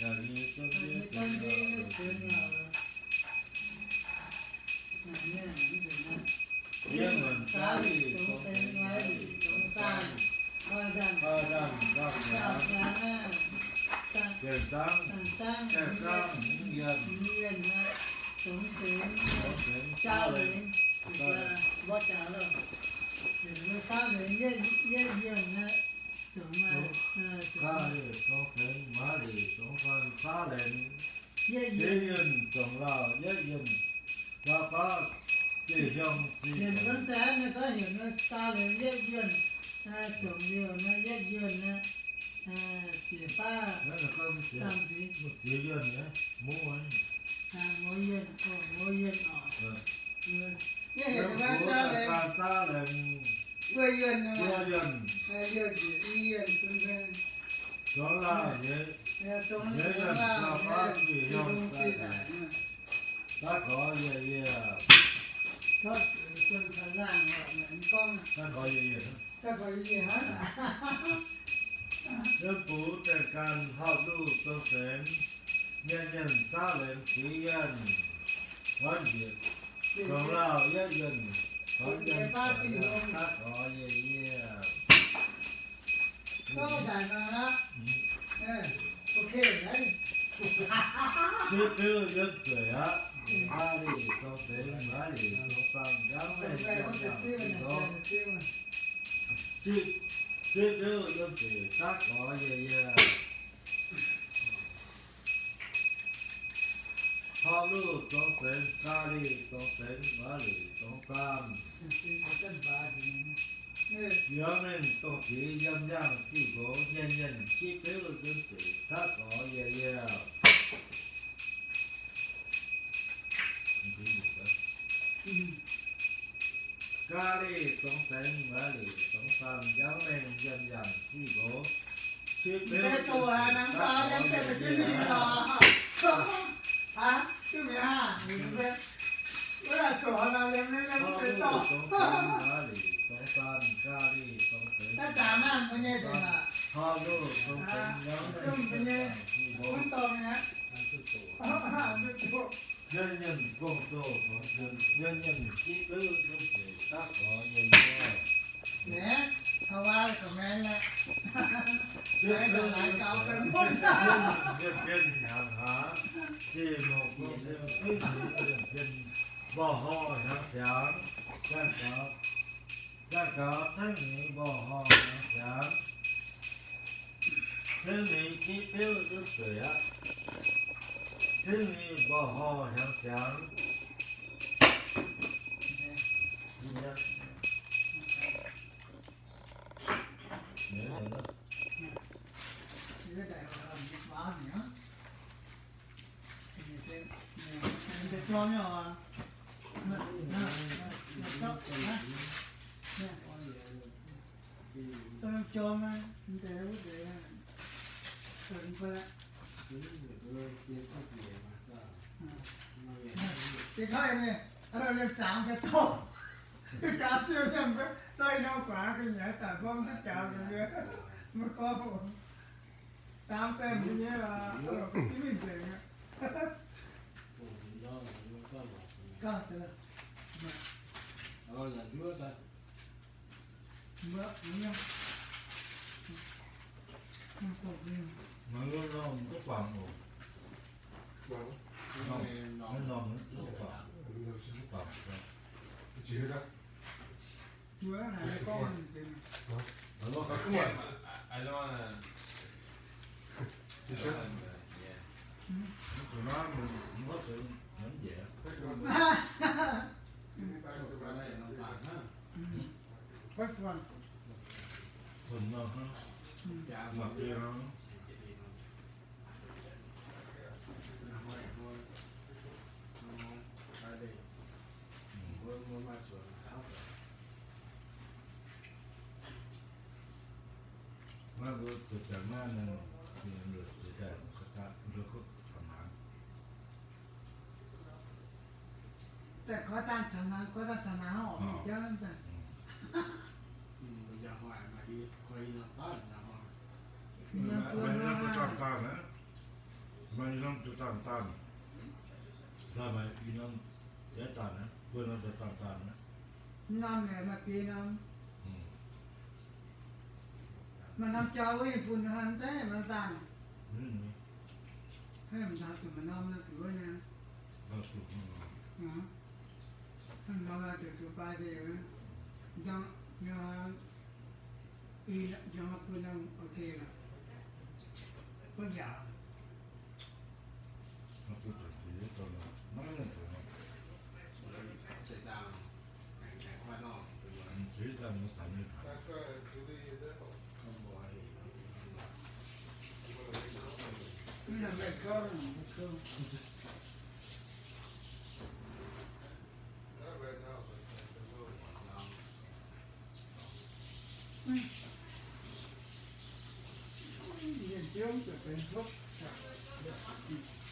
Yaac nyei zong-ndiev zong-ndiev, ziex muonc zaav lic, zong-fenx maaiz lic, zong-saanh, oix ndaanh, oix ndaanh nzauh hnyangx, gaengh zangv, gaengh zangv hmz yienh, zong-fenx sav-lenx, sav-lenx, yietv yienh, zong-fenx maaiz lic, zong-fenx sav-lenx, ziex yienh zongc lauh, yietv yienh gauh baav ziex hiuang. Ziex yienh, yietv yienh, ziex baav, ziex yienh, muv, Daaih gorx yie yie, daaih gorx yie yie, yiem bungx deix ganh horpc luv zong-zengx, mienh mienh zaqv lenx fingx yienh, wuonv njiec, gongx lauh yietv yuonh, daaih gorx yie yie. Zipv biuv yiem zueiz aqv. Maa lic zong-zengx, maa lic zong-zaamv, njang mengh yiem yangh ziqv lorz. Zipv biuv yiem zueiz daav gorx yie yie. Horpc luv zong-zengx, gaa lic zong-zengx, maa lic zong-zaamv, njang mengh dongh jiex yiem yangh ziqv lorz, mienh mienh zipv biuv yiem zueiz daav gorx yie yie. Gaa lic zong-zengx, maa lic zong-zaamv, njang mengh yiem yangh ziqv lorz. Zipv biuv yiem zueiz daav gorx yie yie. Horpc luv zong-zengx, maa lic zong-zaamv, gaa lic zong-zengx, horpc luv zong-zengx, njang mengh yiem yangh ziqv lorz. Mienh mienh gong-zoh, mienh mienh zipv biuv yiem zueiz daav gorx yie yie. Mienh mienh hnyangx-hnaangx, zinh mouc gong zinh fingx mienh mienh mborqv horh hnyangx-siangx, ganh gaux, ganh gaux cengv mingh mborqv horh hnyangx-siangx, cengv mingh zipv biuv yiem zueiz aqv. Cengv mingh mborqv horh hnyangx-siangx. Deix kaiv nyei, aa, liemh zaangc daaih dorh, duqv jaax siou nyei, zoi norm guaax ga'nyiec zanc gorngv duqv jaax nyei, maiv gorngv. Zaangc daaih mbuo nyei, aa, mingh nzengc aqv. Gauh deix. Mv norm, mv norm, mv norm, mv norm. First one. Mbuo zuqc janx naaiv, ninh mbuo zuqc daaih, mbuo kuv camv hnaangx. Daaih koi dangh camv hnaangx, koi dangh camv hnaangx oc, mienh jauv daaih. Maaih norm daaih daaih aqv. Maaih norm daaih daaih aqv. Maaih norm daaih daaih aqv. Norm naaic maaih biei norm. Maaih norm jauv wuov, yie bun hnangv mv zeiz maaih norm daaih. Hnangv mv daaih zuqc maaih norm naaiv zuqc wuov nyei. Hnangv norm naaiv zuqc zuqc fai deix, njang, njang, i, njang bun norm ok lorqc. Bun yaac. Mienh jauv benx hopv jangc,